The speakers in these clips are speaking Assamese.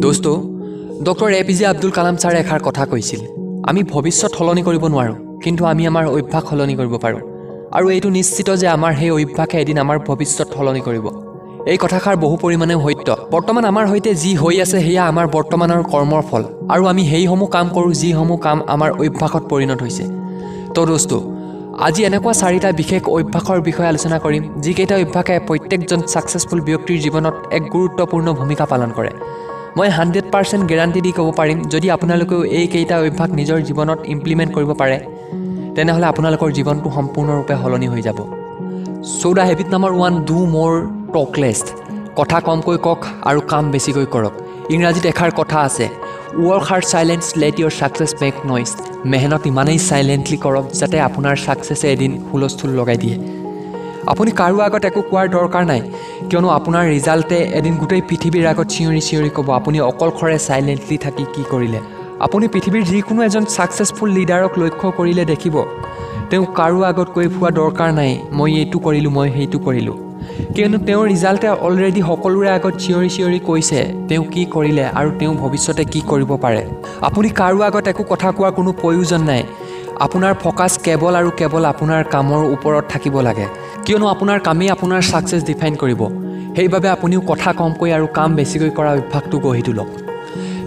দোস্ত, ডক্টৰ এ.পি.জে. আব্দুল কালাম ছাৰে এষাৰ কথা কৈছিল, আমি ভৱিষ্যত সলনি কৰিব নোৱাৰোঁ, কিন্তু আমি আমাৰ অভ্যাস সলনি কৰিব পাৰোঁ আৰু এইটো নিশ্চিত যে আমাৰ সেই অভ্যাসে এদিন আমাৰ ভৱিষ্যত সলনি কৰিব। এই কথাষাৰ বহু পৰিমাণে সত্য। বৰ্তমান আমাৰ সৈতে যি হৈ আছে, সেয়া আমাৰ বৰ্তমানৰ কৰ্মৰ ফল আৰু আমি সেইসমূহ কাম কৰোঁ যিসমূহ কাম আমাৰ অভ্যাসত পৰিণত হৈছে। তো দোস্ত, আজি এনেকুৱা চাৰিটা বিশেষ অভ্যাসৰ বিষয়ে আলোচনা কৰিম, যিকেইটা অভ্যাসে প্ৰত্যেকজন ছাকচেছফুল ব্যক্তিৰ জীৱনত এক গুৰুত্বপূৰ্ণ ভূমিকা পালন কৰে। মই 100% গেৰাণ্টি দি ক'ব পাৰিম, যদি আপোনালোকেও এইকেইটা অভ্যাস নিজৰ জীৱনত ইমপ্লিমেণ্ট কৰিব পাৰে, তেনেহ'লে আপোনালোকৰ জীৱনটো সম্পূৰ্ণৰূপে সলনি হৈ যাব। So the habit number one, do more, talk less. কথা কমকৈ কওক আৰু কাম বেছিকৈ কৰক। ইংৰাজীত এষাৰ কথা আছে, "Work hard silent, let your success make noise." মেহনত ইমানেই চাইলেণ্টলি কৰক যাতে আপোনাৰ ছাকচেছে এদিন হুলস্থুল লগাই দিয়ে। আপুনি কাৰো আগত একো কোৱাৰ দৰকাৰ নাই, কিয়নো আপোনাৰ ৰিজাল্টে এদিন গোটেই পৃথিৱীৰ আগত চিঞৰি চিঞৰি ক'ব আপুনি অকলশৰে চাইলেণ্টলি থাকি কি কৰিলে। আপুনি পৃথিৱীৰ যিকোনো এজন ছাকচেছফুল লিডাৰক লক্ষ্য কৰিলে দেখিব, তেওঁ কাৰো আগত কৈ ফুৰা দৰকাৰ নাই, মই এইটো কৰিলোঁ, মই সেইটো কৰিলোঁ, কিয়নো তেওঁৰ ৰিজাল্টে অলৰেডি সকলোৰে আগত চিঞৰি চিঞৰি কৈছে তেওঁ কি কৰিলে আৰু তেওঁ ভৱিষ্যতে কি কৰিব পাৰে। আপুনি কাৰো আগত একো কথা কোৱাৰ কোনো প্ৰয়োজন নাই। আপোনাৰ ফ'কাছ কেৱল আৰু কেৱল আপোনাৰ কামৰ ওপৰত থাকিব লাগে, কিয়নো আপোনাৰ কামেই আপোনাৰ ছাকচেছ ডিফাইন কৰিব। সেইবাবে আপুনিও কথা কমকৈ আৰু কাম বেছিকৈ কৰা অভ্যাসটো গঢ়ি তোলক।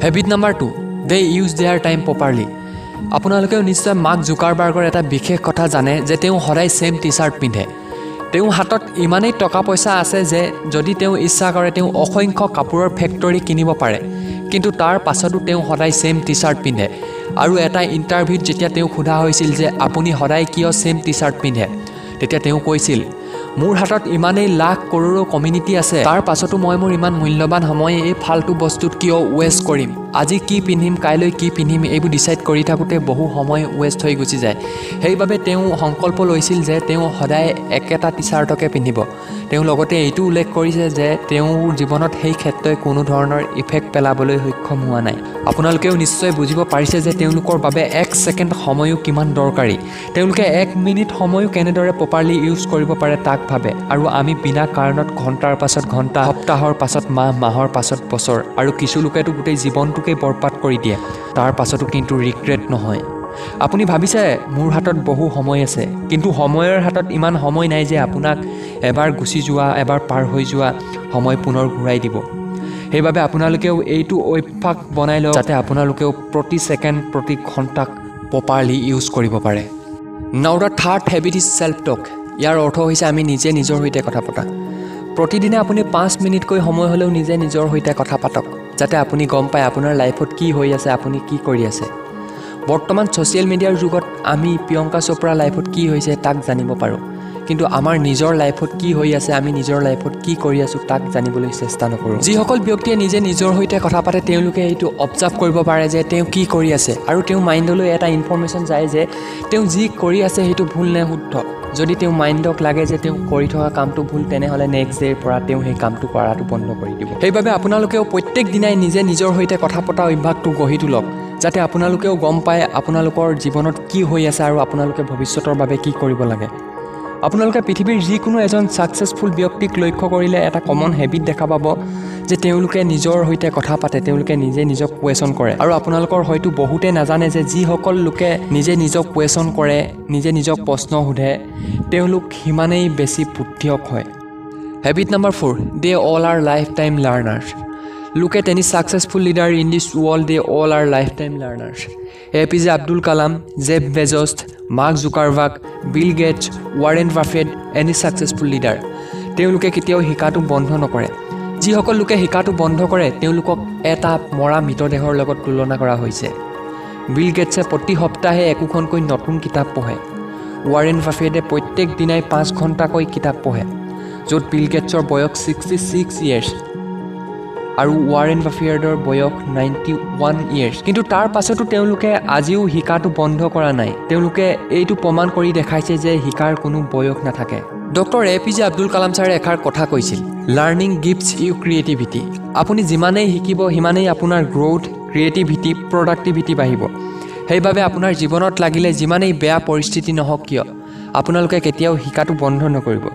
Habit number two, they use their time properly. আপোনালোকেও নিশ্চয় মাৰ্ক জুকাৰবাৰ্গৰ এটা বিশেষ কথা জানে যে তেওঁ সদায় ছেইম টি চাৰ্ট পিন্ধে। তেওঁৰ হাতত ইমানেই টকা পইচা আছে যে যদি তেওঁ ইচ্ছা কৰে, তেওঁ অসংখ্য কাপোৰৰ ফেক্টৰী কিনিব পাৰে, কিন্তু তাৰ পাছতো তেওঁ সদায় ছেইম টি চাৰ্ট পিন্ধে। আৰু এটা ইণ্টাৰভিউত যেতিয়া তেওঁক সোধা হৈছিল যে আপুনি সদায় কিয় ছেইম টি চাৰ্ট পিন্ধে, তেতিয়া তেওঁ কৈছিল, মোৰ হাতত ইমানেই লাখ কৰোৰৰ কমিউনিটি আছে, তাৰ পাছতো মই মোৰ ইমান মূল্যৱান সময় এই ফাল্টু বস্তুত কিয় ৱেষ্ট কৰিম? আজি কি পিন্ধিম, কাইলৈ কি পিন্ধিম, এইবোৰ ডিচাইড কৰি থাকোঁতে বহু সময় ৱেষ্ট হৈ গুচি যায়। সেইবাবে তেওঁ সংকল্প লৈছিল যে তেওঁ সদায় একেটা টি চাৰ্টকে পিন্ধিব। তেওঁ লগতে এইটো উল্লেখ কৰিছে যে তেওঁৰ জীৱনত সেই ক্ষেত্ৰই কোনো ধৰণৰ ইফেক্ট পেলাবলৈ সক্ষম হোৱা নাই। আপোনালোকেও নিশ্চয় বুজিব পাৰিছে যে তেওঁলোকৰ বাবে এক ছেকেণ্ড সময়ো কিমান দৰকাৰী। তেওঁলোকে এক মিনিট সময়ো কেনেদৰে প্ৰপাৰলি ইউজ কৰিব পাৰে তাক ভাবে আৰু আমি বিনা কাৰণত ঘণ্টাৰ পাছত ঘণ্টা, সপ্তাহৰ পাছত মাহ, মাহৰ পাছত বছৰ আৰু কিছু লোকেতো গোটেই জীৱনটোকেই বৰবাদ কৰি দিয়ে। তাৰ পাছতো কিন্তু ৰিগ্ৰেট নহয়। আপুনি ভাবিছে মোৰ হাতত বহু সময় আছে, কিন্তু সময়ৰ হাতত ইমান সময় নাই যে আপোনাক এবাৰ গুচি যোৱা, এবাৰ পাৰ হৈ যোৱা সময় পুনৰ ঘূৰাই দিব। সেইবাবে আপোনালোকেও এইটো অভ্যাস বনাই লওক, যাতে আপোনালোকেও প্ৰতি ছেকেণ্ড, প্ৰতি ঘণ্টাক প্ৰপাৰলি ইউজ কৰিব পাৰে। Now the third habit is self talk. ইয়াৰ অৰ্থ হৈছে আমি নিজে নিজৰ সৈতে কথা পতা। প্ৰতিদিনে আপুনি 5 মিনিটকৈ সময় হ'লেও নিজে নিজৰ সৈতে কথা পাতক, যাতে আপুনি গম পায় আপোনাৰ লাইফত কি হৈ আছে, আপুনি কি কৰি আছে। বৰ্তমান ছ'চিয়েল মিডিয়াৰ যুগত আমি প্ৰিয়ংকা চোপ্ৰাৰ লাইফত কি হৈছে তাক জানিব পাৰোঁ, কিন্তু আমাৰ নিজৰ লাইফত কি হৈ আছে, আমি নিজৰ লাইফত কি কৰি আছোঁ, তাক জানিবলৈ চেষ্টা নকৰোঁ। যিসকল ব্যক্তিয়ে নিজে নিজৰ সৈতে কথা পাতে, তেওঁলোকে এইটো অবজাৰ্ভ কৰিব পাৰে যে তেওঁ কি কৰি আছে আৰু তেওঁৰ মাইণ্ডলৈ এটা ইনফৰ্মেশ্যন যায় যে তেওঁ যি কৰি আছে সেইটো ভুল নে শুদ্ধ। যদি তেওঁ মাইণ্ডক লাগে যে তেওঁ কৰি থকা কামটো ভুল, তেনেহ'লে নেক্সট ডে'ৰ পৰা তেওঁ সেই কামটো কৰাটো বন্ধ কৰি দিব। সেইবাবে আপোনালোকেও প্ৰত্যেক দিনাই নিজে নিজৰ সৈতে কথা পতা অভ্যাসটো গঢ়ি তোলক, যাতে আপোনালোকেও গম পায় আপোনালোকৰ জীৱনত কি হৈ আছে আৰু আপোনালোকে ভৱিষ্যতৰ বাবে কি কৰিব লাগে। আপোনালোকে পৃথিৱীৰ যিকোনো এজন ছাকচেছফুল ব্যক্তিক লক্ষ্য কৰিলে এটা কমন হেবিট দেখা পাব যে তেওঁলোকে নিজৰ সৈতে কথা পাতে, তেওঁলোকে নিজে নিজক কুৱেশ্যন কৰে। আৰু আপোনালোকৰ হয়তো বহুতে নাজানে যে যিসকল লোকে নিজে নিজক কুৱেশ্যন কৰে, নিজে নিজক প্ৰশ্ন সোধে, তেওঁলোক সিমানেই বেছি বুদ্ধিয়ক হয়। Habit number four, they all are life time learners. Look at any successful leader in this world, they all are life time learners. A P J. Abdul Kalam, Jeff Bezos, mark Zuckerberg, Bill Gates, Warren Buffett, any successful leader, তেওঁলোকে কেতিয়াও শিকাটো বন্ধ নকৰে। যিসকল লোকে শিকাটো বন্ধ কৰে, তেওঁলোকক এটা মৰা মৃতদেহৰ লগত তুলনা কৰা হৈছে। বিল গেটছে প্ৰতি সপ্তাহে একোখনকৈ নতুন কিতাপ পঢ়ে। ৱাৰেন বাফেটে প্ৰত্যেক দিনাই 5 ঘণ্টাকৈ কিতাপ পঢ়ে, য'ত বিল গেটছৰ বয়স 66 ইয়েৰ্ছ আৰু ৱাৰেন বাফেটৰ বয়স 91 ইয়েৰ্ছ, কিন্তু তাৰ পাছতো তেওঁলোকে আজিও শিকাটো বন্ধ কৰা নাই। তেওঁলোকে এইটো প্ৰমাণ কৰি দেখাইছে যে শিকাৰ কোনো বয়স নাথাকে। ডক্টৰ এ.পি.জে. আব্দুল কালাম ছাৰে এষাৰ কথা কৈছিল, "Learning gives you creativity." আপুনি যিমানেই শিকিব, সিমানেই আপোনাৰ গ্ৰ'থ, ক্ৰিয়েটিভিটি, প্ৰডাক্টিভিটি বাঢ়িব। সেইবাবে আপোনাৰ জীৱনত লাগিলে যিমানেই বেয়া পৰিস্থিতি নহওক কিয়, আপোনালোকে কেতিয়াও শিকাটো বন্ধ নকৰিব।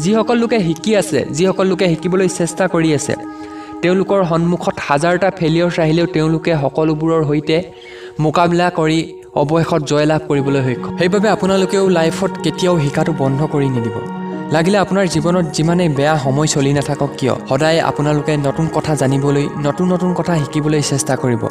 যিসকল লোকে শিকি আছে, যিসকল লোকে শিকিবলৈ চেষ্টা কৰি আছে, তেওঁলোকৰ সন্মুখত হাজাৰটা ফেইলিয়ৰ্ছ আহিলেও তেওঁলোকে সকলোবোৰৰ সৈতে মোকাবিলা কৰি অৱশেষত জয়লাভ কৰিবলৈ সক্ষম। সেইবাবে আপোনালোকেও লাইফত কেতিয়াও শিকাটো বন্ধ কৰি নিদিব। লাগিলে আপোনাৰ জীৱনত যিমানেই বেয়া সময় চলি নাথাকক কিয়, সদায় আপোনালোকে নতুন কথা জানিবলৈ, নতুন নতুন কথা শিকিবলৈ চেষ্টা কৰিব।